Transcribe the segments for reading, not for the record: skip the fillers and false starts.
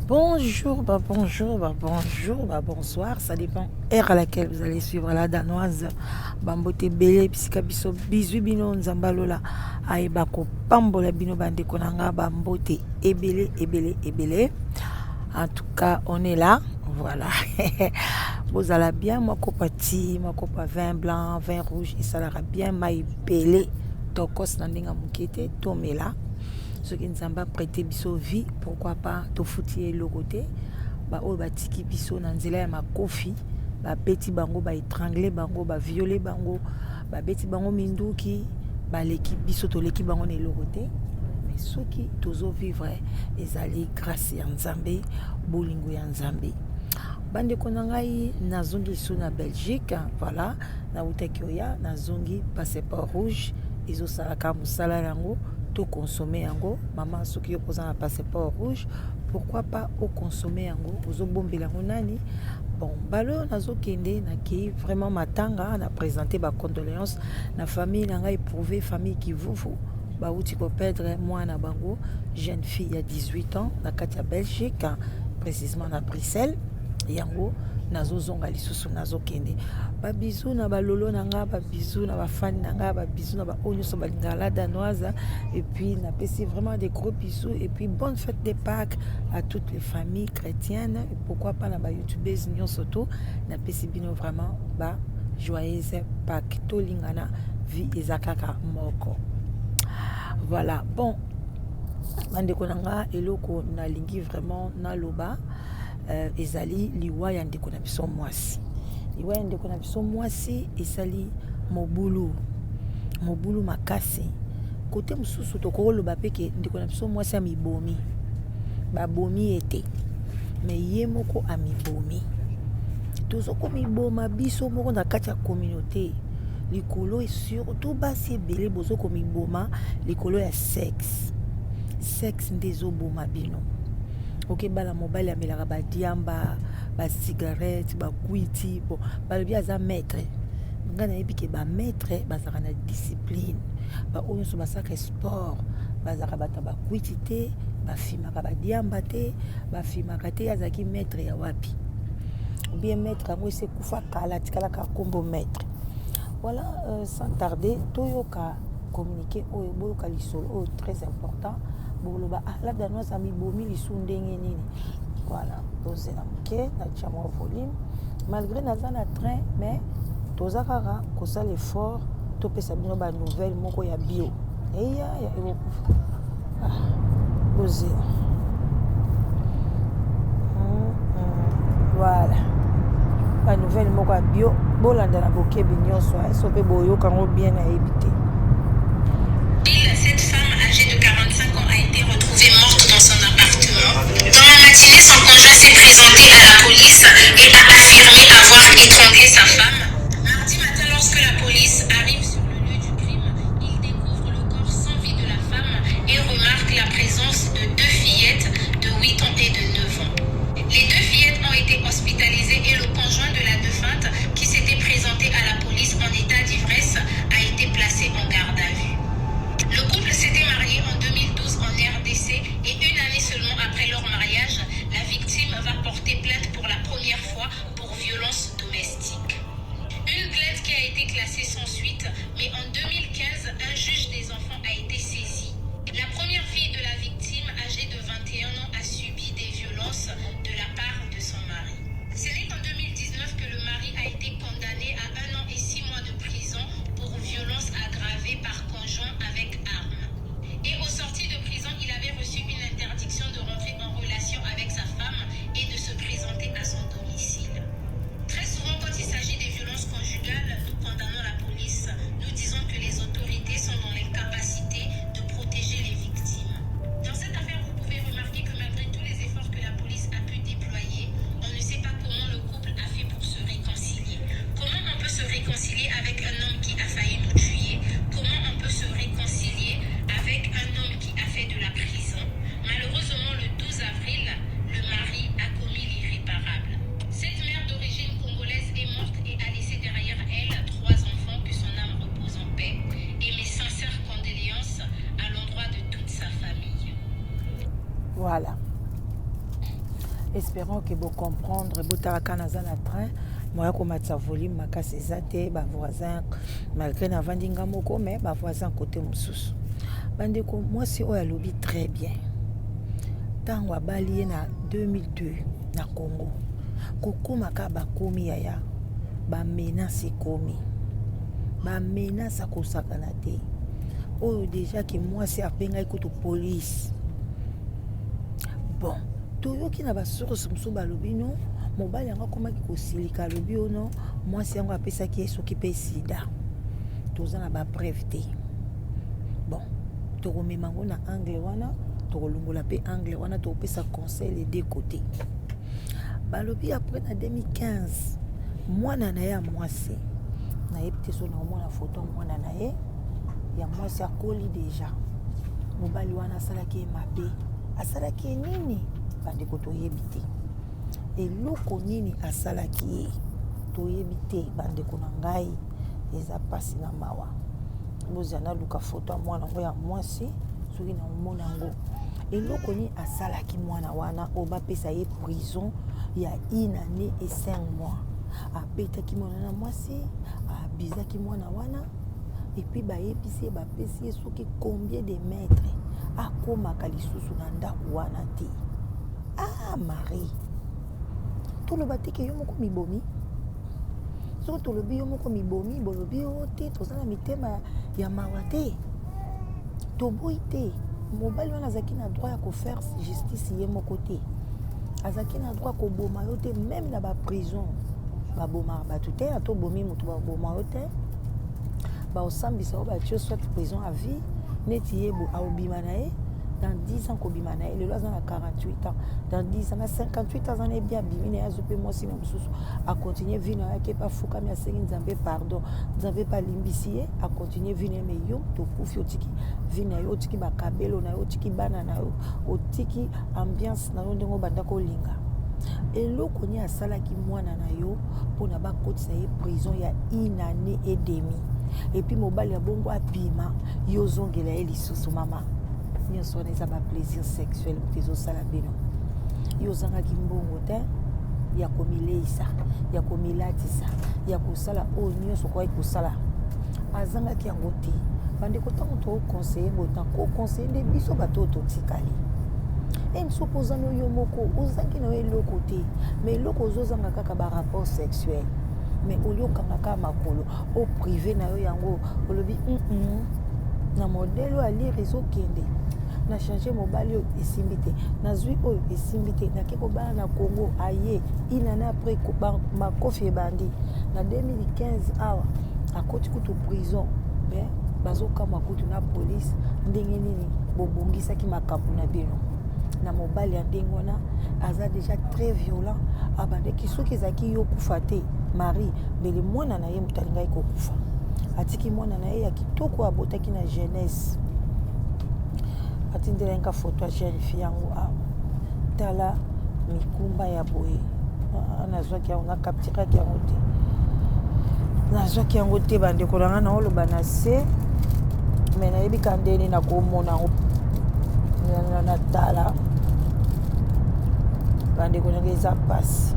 Bonjour, bah bonjour, bah bonjour, bah bonsoir. Ça dépend heure à laquelle vous allez suivre la danoise. Bambote ebele bisika biso bizwi bino Nzambe alola ayeba kopambola bino bandeko na nga bambote ebele ebele ebele. En tout cas, on est là. Voilà. Bozala bien mwa kopa ti, mwa kopa vin blanc, vin rouge esalaka bien mai ebele tokos na ndenge ya moke te tomela. Soki Nzambe aprêter biso vie, pourquoi pas tofuti ye eloko te. Baoyo batiki biso na nzela ya makofi, babeti bango, baétrangler bango, bavioler bango, babeti bango minduki, baleki biso, toleki bango na eloko te. Mais soki tozovivre, ezali grâce ya Nzambe, bolingo ya Nzambe. Bandeko na ngai, nazongi lisusu na Belgique. Voilà, nautaki oya, nazongi. Passeport rouge ezosalaka mosala yango, toconsommer yango. Mama, soki yo koza na passeport rouge, pourquoi pas oconsommer yango? Ozobombela yango nani? Bon, balo oyo nazokende, nakei vraiment matanga na présenter bacondoléance na famille na ngai éprouvé, famille Kivuvu. Bauti koperdre mwana bango, jeune fille ya 18 ans, na kati ya Belgique, précisément na Bruxelles. Yango nazozonga lisusu, nazokende. Babisous na balolo na nga, babisous na bafans na nga, babisous na baoyo nyonso balingaka la danoise. Et puis napesi vraiment des gros bisous et puis bonne fête de Pâques à toutes les familles chrétiennes et pourquoi pas na bayoutubeuses nyonso. To napesi bino vraiment ba joyeuse Pâques. Tolingana, vie eza kaka moko. Voilà. Bon, bandeko na nga, eloko nalingi vraiment naloba ezali liwa ya ndeko na biso mwasi. Liwa ya ndeko na biso mwasi esali mobulu, mobulu makasi. Kote mosusu tokoloba mpe ke ndeko na biso mwasi amibomi. Babomi ye te, mais ye moko amibomi. Tozokomiboma biso moko na kati ya communauté likolo, surtout basi ebele bozokomiboma likolo ya sexe. Sexe nde ezoboma bino. Okebala mobali amelaka badiamba, bacigarette, bakwiti. Bon, balobi aza maître. Ngai nayebi ke bamaître bazalaka na discipline. Baoyo nyonso basalaka sport bazalaka bato ya bakwiti te, bafimaka badiamba te, bafimaka te. Azalaki maître ya wapi? Bien, maître yango esi ekufa kala, atikalaka nkombo maître. Voilà, sans tarder, toyoka communiqué oyo, boyoka lisolo oyo très important. Boloba: "Ah, la danoise amibomi lisu ndenge nini?" Voilà, tozela moke, natia mwa volume malgré naza na train, mais toza kaka kosala effort topesa bino banouvelle moko ya bio eya ya ekokufa. Ah, bozela. Voilà, banouvelle moko ya bio, bolanda na bokebi nyonso. So mpe boyoka yango bien, nayebi te. Cette femme âgée de 45 ans a été retrouvée morte dans son appartement. Dans la matinée, son conjoint s'est présenté à la police et a affirmé avoir étranglé sa femme. Mardi matin, lorsque la police arrive sur le lieu du crime, il découvre le corps sans vie de la femme et remarque la présence de deux fillettes de 8 ans et de 9 ans. Les deux fillettes ont été hospitalisées et le conjoint de la défunte, qui s'était présenté à la police en état d'ivresse, a été placé en garde à vue. Le couple s'était marié en 2012 en RDC et une année seulement après leur mariage, la victime va porter plainte pour la première fois pour violence domestique. Une plainte qui a été classée sans suite, mais en 2015, un juge des enfants a été saisi. La première fille de la victime, âgée de 21 ans, a subi des violences de la part de son mari. Ce n'est qu'en 2019 que le mari a été condamné à 1 an et 6 mois de prison pour violence aggravée par conjoint avec arme. Et au sorti de prison, il avait reçu une interdiction de rentrer en relation avec sa femme et de se présenter à son domicile. Très souvent, quand il s'agit des violences conjugales, nous condamnons la police. Nous disons que Espérons que bocomprendre. Botalaka, naza na train, moya komatisa volume makasi eza te. Bavoisin, malgré navandi nga moko, mais bavoisin côté mosusu. Bandeko, mwasi oyo alobi très bien. Ntango abali ye na 2002 na Congo, kokóma kaka bakomi yaya, bamenace ekomi, bamenace akosakana te. Oyo déjà ke mwasi abengaki kutu police. Bon, toyoki na basource mosusu balobi no, mobali yango akomaki kosilika, alobi ono mwasi yango apesaki ye soki mpe sida. Toza na bapreuve te. Bon, tokomema yango na angle wana, tokolongola mpe angle wana, tokopesa conseil les deux côtés. Balobi après na 2015, mwana na ye ya mwasi, nayebi te so naomona foto mwana na ye ya mwasi akoli déjà. Mobali wana asalaki ye mabe, asalaki ye nini? Bandeko, toyebi te eloko nini asalaki ye, toyebi te. Bandeko na ngai, eza mpasi na mawa. Bozala, naluka foto ya mwana yango ya mwasi soki naomona yango. Eloko nini asalaki mwana wana oyo bapesa ye prison ya une année et 5 mois? Abetaki mwana na mwasi, abizaki mwana wana, et puis bayebisi ye, bapesi ye soki combien de mètre, akomaka lisusu na ndako wana te. Ah, Marie, toloba te ke yo moko mibomi. Soki tolobi yo moko mibomi, bolobi yo te. Toza na mitema ya mawa te, toboyi te. Mobali wana azalaki na droit ya kofaire justice ye moko te, azalaki na droit koboma yo te. Même na baprison babomaka bato te. Ata obomi moto, baboma yo te, baosambisa yo, batie soit prison à vie. Neti ye bo aobima na ye dans 10 ans, kobima na ye lelo aza na 48 ans, dans 10 ans na 58 ans aza na ye bien. Abimi na ye, azwi mpe mwasi na mosusu, acontinue vie na ye, ake mpe afukami, asengi Nzambe pardon, Nzambe mpe alimbisi ye, acontinue vie na ye. Mais yo tokufi, otiki vie na yo, otiki bakabelo na yo, otiki bana na yo, otiki ambiance na yo ndenge obanda kolinga. Eloko nini asalaki mwana na yo mpona bakotisa ye prison ya une année et demi, et puis mobali ya bongo abima, yo ozongela ye lisusu? Mama, nyonso wana eza baplaisir sexuel moto ezosala bino. Yo ozangaki mbongo te ya komileisa, ya komilatisa, ya kosala oyo nyonso okoki kosala, azangaki yango te. Bandeko, ntango toconseille boye, koconseille nde biso bato oyo totikali. E soki oza no yo moko, ozangi na yo eloko te, mais eloko ozozanga kaka barapport sexuel. Mais olie okanga kaka makolo, oprive na yo yango, olobi na modèle oyo alire ezokende, na change mobali oyo esimbi te, nazwi oyo esimbi te, nake kobala na Congo, aye une année après makofi ebandi na 2015. Awa akoti kutu prison, mais bazokamwa kutu na police ndenge nini bobongisaki makambo na bino na mobali ya ndenge wana. Aza déjà très violent. Abandaki, soki ezalaki yo kufa te, Marie, mbele mwana na ye moto alingaki kokufa. Atiki mwana na ye ya kitoko abotaki na jeunesse. Atindelaki nga foto ya jeune fille yango awa. Tala mikumba ya boye. Nazwaki yango, nakapturaki yango te, nazwaki yango te. Bandeko na nga, naoloba na se, mais nayebi ka ndeni nakomona yango. Natala, bandeko na nga, eza mpasi.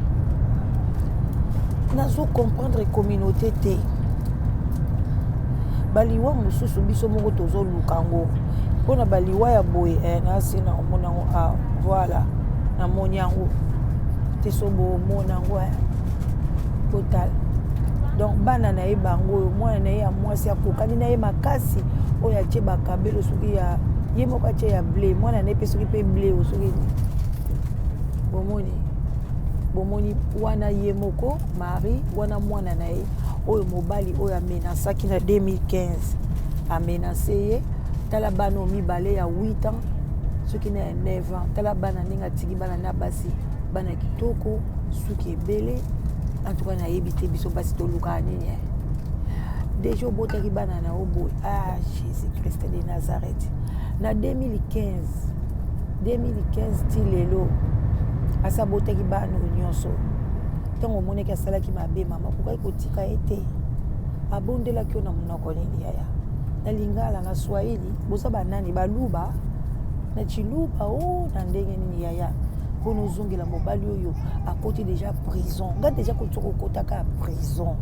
Nazocomprendre communauté te. Baliwa mosusu biso moko tozoluka yango mpona baliwa ya boye. Nasi na omona yango. Ah, voilà, namoni yango te. So bomona yango, totala. Donc bana na ye bango oyo, mwana na ye ya mwasi akokani na ye makasi, oyo atie bakabelo soki ya ye moko, atie ya bleu, mwana na ye mpe soki mpe bleu soki. Bomoni, bomoni wana ye moko Marie wana, mwana na ye oyo mobali oyo amenasaki na 2015, amenase ye. Tala bana oyo mibale ya 8 ans soki na ya 9 ans. Tala bana ndenge atiki bana na basi, bana kitoko, suki ebele. En tout cas, nayebi te biso basi tolukaka nini. Déjà obotaki bana na yo boye. Ah, Jésus Christ de Nazareth! Na 2015, 2015 ti lelo, asi abotaki bana oyo nyonso. Ntango omonaki asalaki mabe, mama, okokaki kotika ye te. Abondelaki yo na monoko nini, yaya? Na lingala, na swahili, boza banani? Baluba na chiluba o na ndenge nini, yaya? Mpona ozongela mobali oyo akoti deja prison, nga deja koti soki okotaka prison,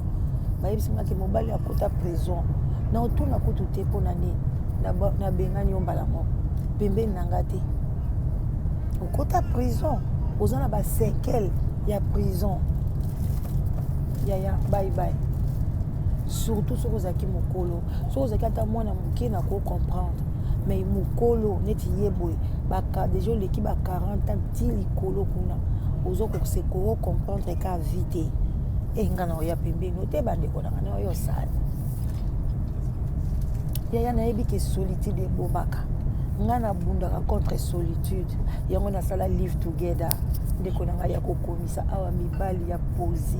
bayebisi nga ke mobali akota prison, na otuna kutu te mpona nini nabengani yo mbala moko pembeni na nga te. Okota prison, oza na baséquelles ya prison, yaya, bye bye. Surtout soki ozalaki mokolo. Soki ozalaki ata mwana moke, na kocomprendre, mais mokolo neti ye boye, deja oleki ba 40 ans ti likolo kuna, ozo kocomprendre ka vie te. E nga na oya pembeni te, bandeko na nga, na oyo osala, yaya, nayebi ke solitude ebomaka. Nga nabundaka contre solitude, yango nasala Live Together, ndeko na ngai, ya kokomisa awa mibali ya pose,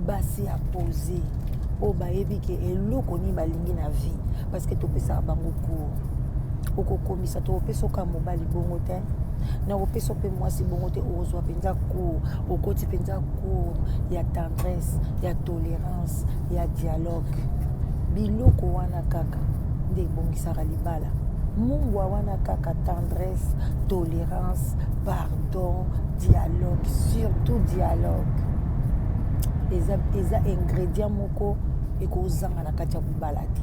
basi ya pose, oyo bayebi ke eloko nini balingi na vie, parce que topesaka bango cours. Okokomisa, tokopesa oka mobali bongo te, nakopesa mpe mwasi bongo te. Okozwa mpenza cours, okoti mpenza cours ya tendresse, ya tolérance, ya dialogue. Biloko wana kaka nde ebongisaka libala. Mungwa wana kaka, tendresse, tolérance, pardon, dialogue, surtout dialogue, eza ingrédient moko ekozanga na kati ya kobala te.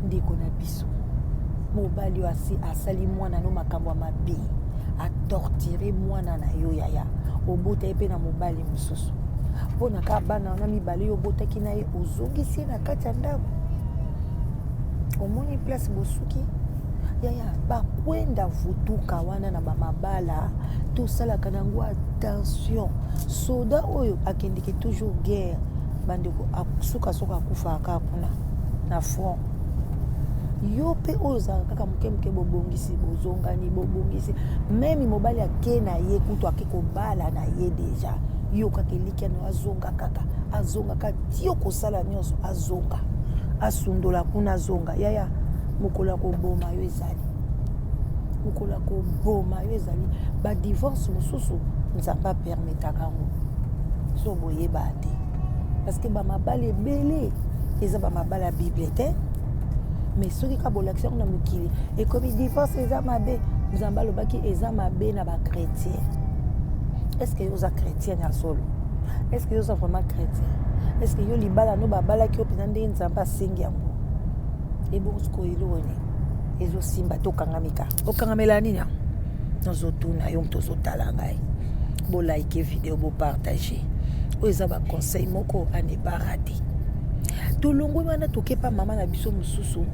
Ndeko na biso, mobali oyo asali mwana no makambo ya mabe, atorturer mwana na yo, yaya, obota ye mpe na mobali mosusu, mpo na kaka bana wana mibale oyo obotaki na ye, ozongisi ye na kati ya ndako. Omoni place bosuki, yaya? Bakwenda vutuka wana na bamabala, tosalaka nango attention. Soda oyo akendeke toujours guerre, bandeko, sukasuka akufaka kaka kuna na front. Yo mpe oyo ozalaka kaka moke moke, bobongisi, bozongani, bobongisi, même mobali ake na ye kutu, ake kobala na ye deja, yo kaka elikya na azonga kaka, azonga kaka ti okosala nyonso, azonga, asundola kuna, azonga. Yaya, mokolo ya koboma yo ezali, mokolo ya koboma yo ezali. Badivorce mosusu, Nzambe apermettaka yango, so boyeba te, parce que bamabala ebele eza bamabala ya Bible te. Mais soki kaka bolakisi yango na mokili, ekomi divorce eza mabe. Nzambe alobaki eza mabe na bachrétien. Est ce que yo oza chrétien ya solo? Est ce que yo oza vraiment chrétien? Est ce que yo libala no babalaki yo mpenza ndenge Nzambe asengi yango? Ebongo sikoyo eloko nini ezosimba te? Okangami ka okangamela nini? Yango nazotuna yo, moto ozotala ngai. Bolike video, bopartage. Oyo eza baconseil moko à ne pas rater. Tolongwe wana, tokepa mama na biso mosusu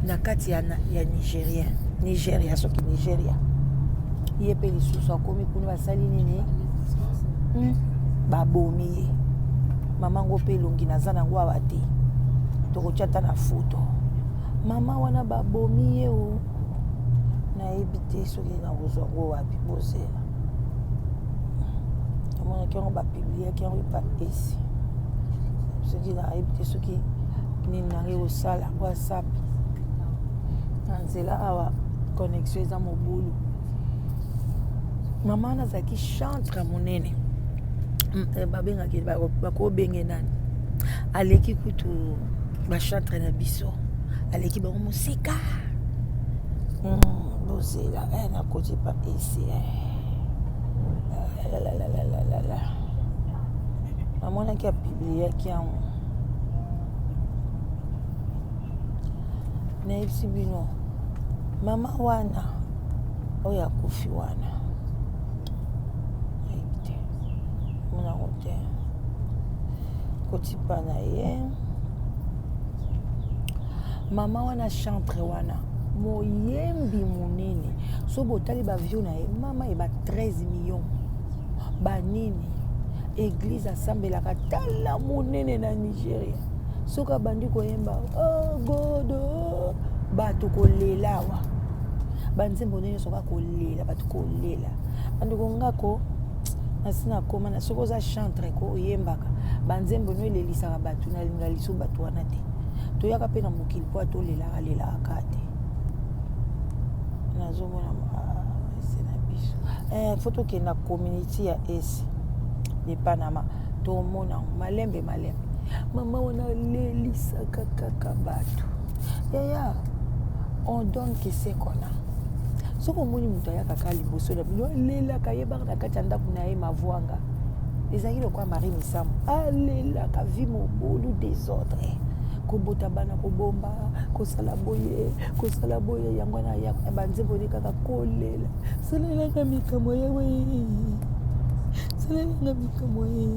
na kati ya Nigérien, Nigeria, soki Nigeria. Ye mpe lisusu akomi kuna, basali nini? Babomi ye. Mama ngo mpe elongi naza nango awa te, tokotia ata na foto. Mama wana babomi ye o, nayebi te soki nakozwa ngo wapi. Bozela, namonaki yango, bapubliaki yango epa esi, soki nayebi te soki nini nange kosala WhatsApp na nzela awa, connexion eza mobulu. Mama wana azalaki chantre monene, babengaki, bakobenge nani, aleki kutu bachantre na biso, aleki bango mosika. Bozela, nakoti pa esi. Lalalala, namonaki apubliaki yango. Nayebisi bino, mama wana oyo akufi wana, nayebi te, monango te, kotipa na ye. Mama wana, chantre wana, moyembi monene, so botali bavues na ye, mama ye ba 13 millions banini. Église asambelaka, tala monene na Nigeria. Soki abandi koyemba "Oh God, oh", bato kolela awa, banzembo nde nyonso kaka kolela, bato kolela. Bandeko, ngako nasi nakoma na soki oza chantre ko oyembaka banzembo no elelisaka bato, nalinga liso bato wana te. Toyaka mpe na mokili mpo atolelaka lelaka kaka te. Nazomona ese na biso, faut tokende na community ya ese de Panama, tomona malembe malembe. Mama wana alelisaka kaka bato. Yaya, on donne que ce qu'on a. Soki omoni moto ayaka kaka liboso na bino alelaka, yebaka na kati ya ndako na ye mavwanga ezalaki lokola Marie Misamu, alelaka vie mobulu, désordre, kobota bana, kobomba, kosala boye, kosala boye. Yango wana ayaka banzembo ne kaka kolela: "Salelanga mikamwa yawe, salelanga mikamwa ye,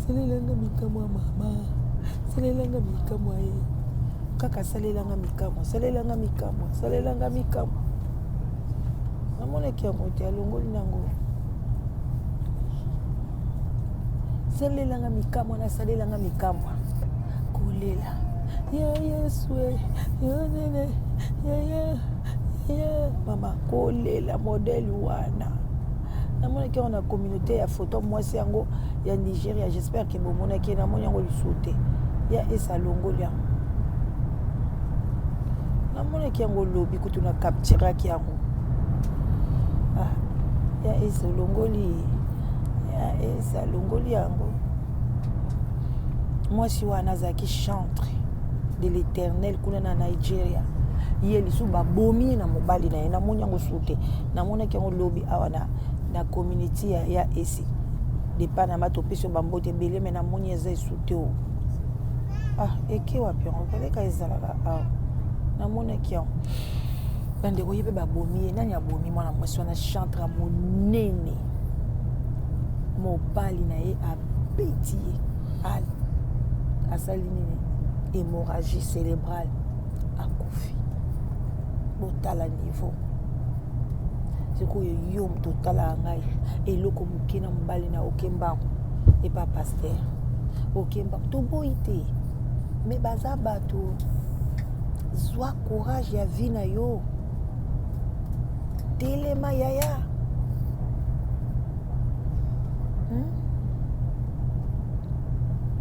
salelanga mikamwa mama, salelanga mikamwa ye kaka, salelanga mikamwa, salelanga mikamwa, salelanga mikamwa." Namonaki yango te, alongoli nango. "Salelanga mikamwa, nasalelanga mikamwa," kolela ya Yesu yo nene ya ya mama, kolela modèle wana. Namonaki yango na communauté ya photo mwasi yango ya Nigeria. J'espère ke bomonaki. Namoni yango lisusu te, ya esa alongoli yango. Namonaki yango lobi kutu, na capturaki yango. Ah, ya esa olongoli, ya esa alongoli yango. Mwasi wana azalaki chantre de l'Éternel kuna na Nigeria. Ye lisusu babomi ye na mobali na ye. Namoni yango su te, namonaki yango lobi awa na community ya esi de Panama. Topesi yo bambote ebele, me namoni eza esu te. O ah, eke wapi yango? Koleka ezalaka awa, namonaki yango. Bandeko, ye mpe babomi ye. Nani abomi mwana mwasi wana, chantre monene? Mobali na ye abeti ye, asali nini, hémorragie cérébrale, akufi. Botala niveau. Sikoyo yo moto otalaka ngai, eloko moke na mobali na oke mbango epa pasteur, oke mbango. Toboyi te, me baza bato. Zwa courage ya vie na yo, telema yaya,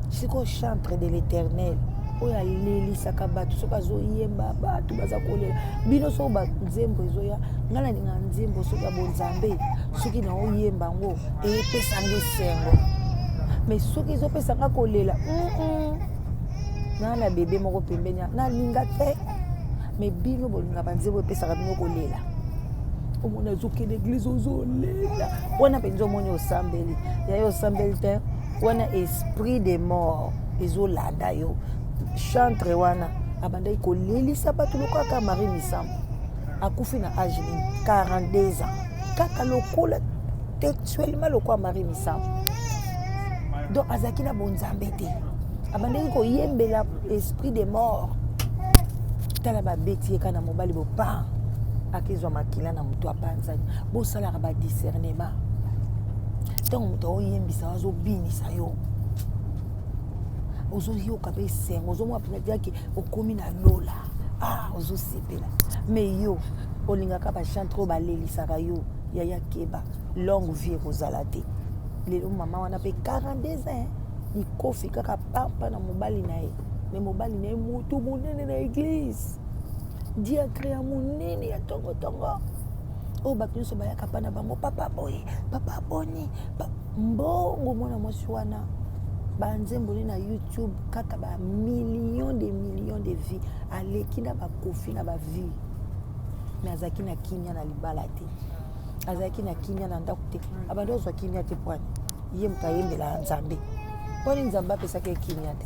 Sikoyo chantre de l'Éternel oyo alelisaka bato, soki azoyemba bato baza kolela. Bino soki banzembo ezoya, ngai nalinga nzembo soki ya bonzambe, soki naoyemba yango epesanga esengo. Mais soki ezopesanga kolela, naa na bebe moko pembeni, nalinga te. Mais bino bolinga banzembo epesaka bino kolela. Omoni azokende église, ozolela wana mpenza, omoni osambeli yaye, osambeli te, wana esprit de mort ezolanda yo. Chantre wana abandaki kolelisa bato lokola kaka Marie Misambo. Akufi na age nini? 42 ans, kaka lokola textuellement lokola Marie Misambo. Donc azalaki na bonzambe te, abandaki koyembela esprit de mort. Tala, babeti ye kaka na mobali, bopan akezwa makila na moto, apanzani. Bosalaka badiscernement ntango moto aoyembisa, azobinisa yo, ozoyoka mpe esengo, ozomona mpenza tiaki okomi na lola. Ah, ozosepela. Mais yo olingaka bachantre oyo balelisaka yo, yaya, keba, longue vie ekozala te. Lelo mama wana mpe 42 ans, likofi kaka pampa na mobali na ye. Me mobali na ye motu monene na église, diacre ya monene ya tongotongo, oyo bato nyonso bayaka mpa na bango: "Papa boye, papa boni mbongo." Mwana mwasi wana, banzembo ne na YouTube kaka bamillion de millions de vues, aleki na bakofi na bavie. Me azalaki na kimia na libala te, azalaki na kimia na ndako te, abandi ozwa kimia te. Pwani ye moto ayembelaka Nzambe, mponi Nzambe apesaki ye kimia te?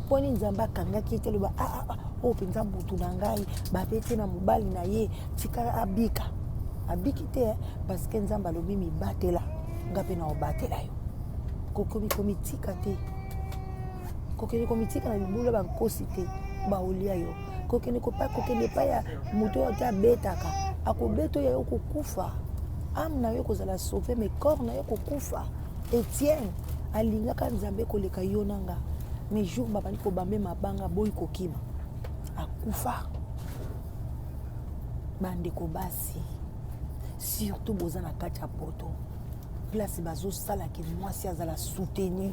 Mponi Nzambe akangaki ye te? Aloba: "Ah, ah, ah, oyo mpenza motu na ngai, babeti na mobali na ye, tika abika." Abiki te, parce que Nzambe alobi: "Mibatela, nga mpe na obatela yo." Kokomi komitika te, kokende komitika na libulu ya bankosi te, baolia yo. Kokende kokende epai ya moto oyo te abetaka, akobeta oyo, kokufa. Âme na yo kozala sauvé, mais corps na yo kokufa. Etienne alingaka Nzambe koleka yo na nga, mais jour babandi kobambe mabanga, boyi kokima, akufa. Bandeko basi, surtout boza na kati ya poto, place bazosalaka mwasi azala soutenu,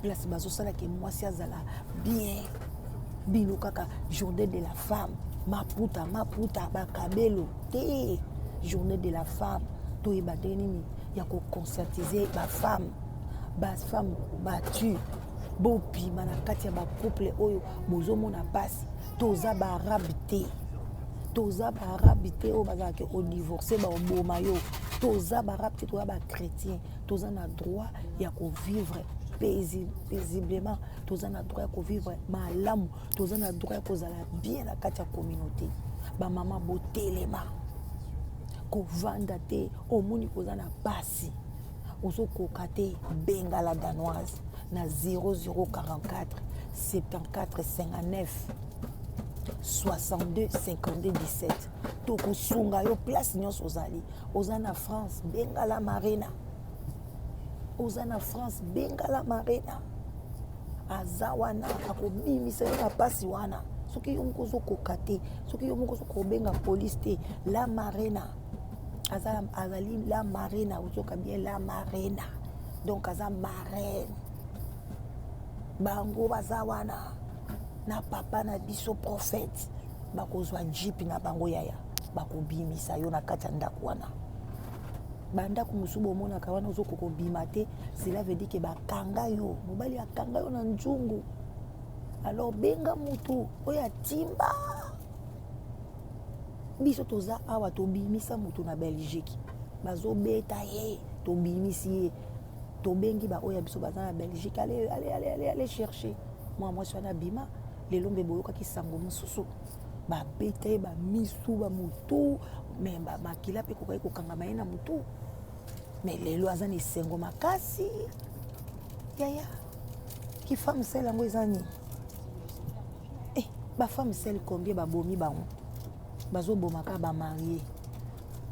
place bazosalaka mwasi azala bien, bino kaka journée de la femme, maputa maputa, bakabelo te. Journée de la femme, toyeba ndenge nini ya koconscientiser bafemme, bafemme battu. Bobima na kati ya bacouple oyo bozomona mpasi. Toza baarabe te. Toza baarabe te oyo bazalaka odivorce baoboma yo. Toza baarabe te, toza bachrétien. Toza na droit ya kovivre paisiblement, toza na droit ya kovivre malamu, toza na droit ya kozala bien na kati ya communauté. Bamama, botelema, kovanda te. Omoni koza na pasi, ozokoka te, benga La Danoise na 0044 74 59 62 52 17. Tokosunga yo place nyonso ozali. Oza na France, benga La Marina. Oza na France, benga La Marina, aza wana, akobimisa yo na mpasi wana. Soki yo moko ozokoka te, soki yo moko ozokobenga police te, La Marina aza, azali La Marina. Ozoka bien, La Marina, donc aza marraine. Bango baza wana na papa na biso prophète, bakozwa jeep na bango, yaya, bakobimisa yo na kati ya ndako wana. Bandako mosusu bomonaka wana, ozokoka kobima te, cela veut dire ke bakanga yo, mobali akanga yo na nzungu. Alors benga mutu oyo atimba. Biso toza awa, tobimisa mutu na Belgique, bazobeta ye, tobimisi ye. Tobengi baoyo ya biso baza na Belgique: "Allez, allez, allez, allez, allez chercher mwa mwasi wana." Abima lelo mbe boyokaki sango mosusu, babeta ye bamisu, bamotu, me makila mpe kokaki kokangama ye na motu. Me lelo aza na esengo makasi. Yaya, ki femme seule yango eza nini? Eh, bafemme seule combien babomi bango? Bazobomaka bamarie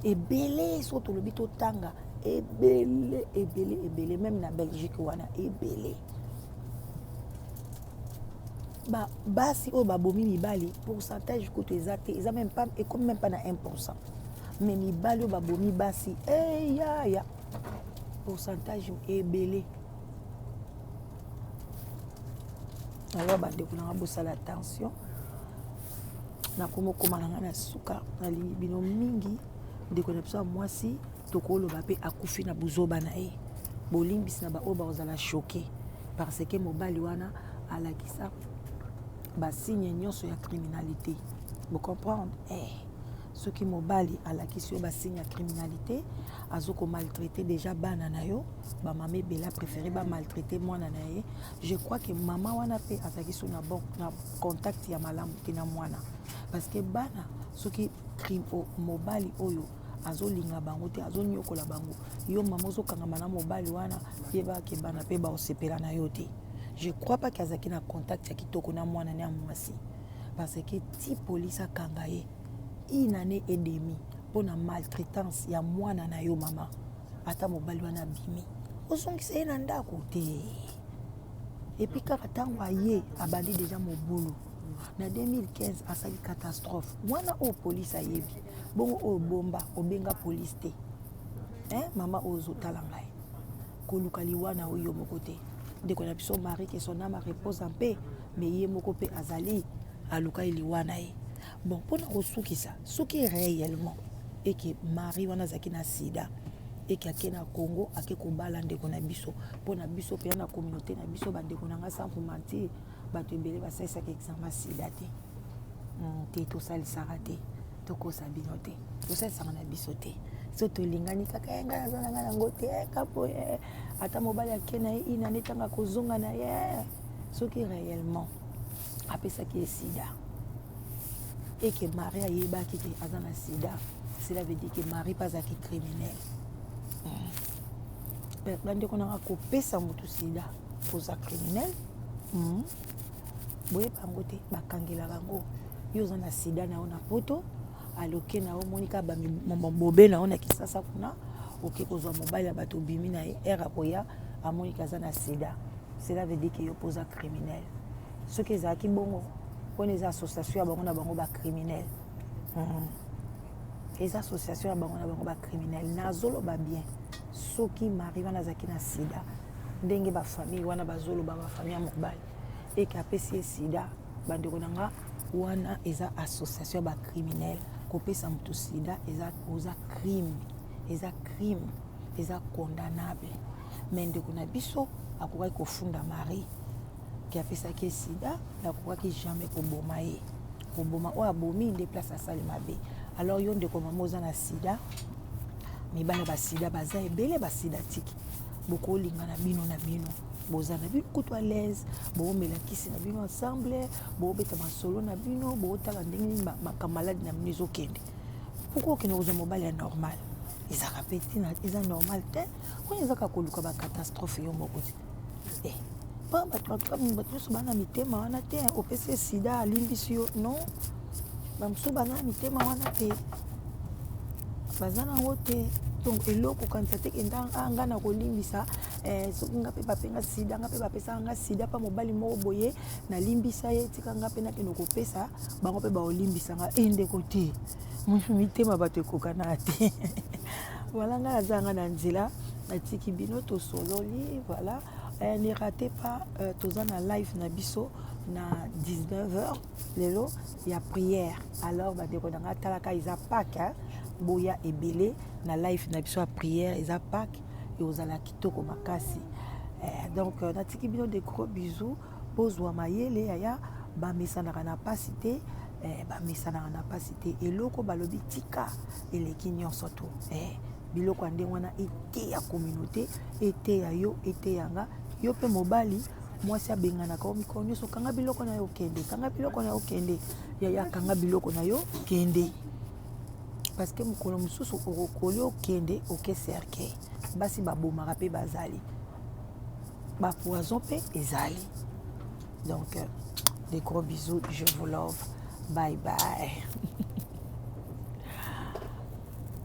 ebele. So tolobi, totanga ebele, ebele, ebele, même na Belgique wana ebele. Basi oyo babomi mibali, pourcentage kutu eza te, eza même pas, ekomi même pas na 1. Mais mibali oyo babomi basi, eyaya, pourcentage ebele. Alors bandeko nanga, bosala attention. Nakomi okóma na ngai na suka. Nalingi bino mingi. Ndeko na biso ya mwasi, tokoloba mpe akufi na buzoba na ye. Bolimbisi na baoyo bakozala choqué, parce que mobali wana alakisa basigne nyonso ya criminalité. Bocomprendre, eh. Soki mobali alakisi yo basigne ya criminalité, azokomaltraite déjà bana na yo. Bamama ebele apréféré bamaltraite mwana na ye. Je crois que mama wana mpe azalaki so na, bon, na contact ya malamu te na mwana, parce que bana, soki mobali oyo azolinga bango te, azonyokola bango, yo mama ozokangama na mobali wana, yebaki bana mpe baosepela na yo te. Je crois pas ke azalaki na contact ya kitoko na mwana ne ya mwasi, parce que ti polise akanga ye une année et demi mpona maltraitance ya mwana na yo. Mama, ata mobali wana abimi, ozongisa ye na ndako te. Et puis kaka ntango aye, abandi déjà mobulu. Na 2015 asali catastrophe wana oyo polise ayebi bongo. Oyo bomba, obenga polise te, hein? Mama oyo ozotala ngai, koluka liwa na oyo moko te. Ndeko na biso Marie, que son âme repose en paix, mais ye moko mpe azali aluka ye liwa na ye. Bon, mpona kosukisa, soki réellement eke Marie wana azalaki na sida, eke ake na Congo, ake kobala ndeko na biso, mpona biso mpenza na communauté na biso, bandeko na nga, sans vous mentir, bato ebele basalisaka examen sida te. Te, tosalisaka te, tokosa bino te, tosalisaka na biso te. So tolingani kaka, ye ngai naza na ngai yango te kapo. Ata mobali ake na ye inane, ntango akozonga na ye, soki réellement apesaki ye sida, eke Marie ayebaki ke aza na sida, cela veut dire que Marie mpe azalaki criminel. Bandeko nanga, kopesa motu sida, oza criminel. Boyeba yango te, bakangelaka yango. Yo oza na sida na yo na Poto, aloke na yo, omoni kaka bobe na yo na Kisasa kuna, oke kozwa mobali ya bato, obimi na ye, ere akoya, amoniki aza na sida, cela veut dire ke yo mpo oza criminel. Soki ezalaki bongo, mpona eza association ya bango na bango bacriminel. Eza association ya bango na bango bacriminel. Nazoloba bien, soki Marie wana azalaki na sida, ndenge bafamille wana bazoloba, bafamille ya mobali, eke apesi ye sida, bandeko na nga, wana eza association ya bacriminel. Kopesa moto sida eza, oza crime, eza crime, eza condamnable. Mais ndeko na biso akokaki kofunda Marie ke apesaki ye sida, akokaki jamais koboma ye. Koboma oyo abomi nde place asali mabe. Alors yo ndeko mama oza na sida, mibali ba sida baza ebele, ba sidatiki, bokolinga na bino na bino, boza na bino kutu à l'aise, boomela kisi na bino ensemble, boobeta masolo na bino, bootala ndenge nini makambo maladi na bino ezokende. Pourquoi okende kozwa mobali ya normal? Ezalaka mpe ntina, eza normal te. Oyo ezaka koluka bacatastrophe yo moko te. Mpo bato bato nyonso bana mitema wana te. Opesi sida, alimbisi yo, non. Bamosusu baza na mitema wana te, baza nango te. Donc eloko okanisa te ke nga na kolimbisa. Soki nga mpe bapenga sida, nga mpe bapesaka nga sida mpa mobali moko boye, nalimbisa ye, tika nga mpe nakende kopesa bango mpe baolimbisa nga. E ndeko, te, mitema bato ekokana te. Voilà, ngai naza nga na nzela, natiki bino, tosololi. Voilà, ne ratez pas, toza na live na biso na 19h lelo ya prière. Alors bandeko na ngai, talaka, eza Pâques, boya ebele na live na biso ya prière. Eza Pâques, ekozala kitoko makasi. Donc natiki bino, de gros bisous. Bozwa mayele yaya, bamesanaka na pasi te, bamesanaka na pasi te. Eloko balobi tika eleki nyonso to biloko ya ndenge wana eteya communauté, eteya yo, eteya nga. Yo mpe mobali, mwasi abenganaka yo mikolo nyonso, kanga biloko na yo kende, kanga biloko na yo kende. Yaya, kanga biloko na yo kende, parce que mokolo mosusu okokoli okende oke cercueil. Basi babomaka mpe bazali, bapoison mpe ezali. Donc des gros bisous, je vous love, bye bye.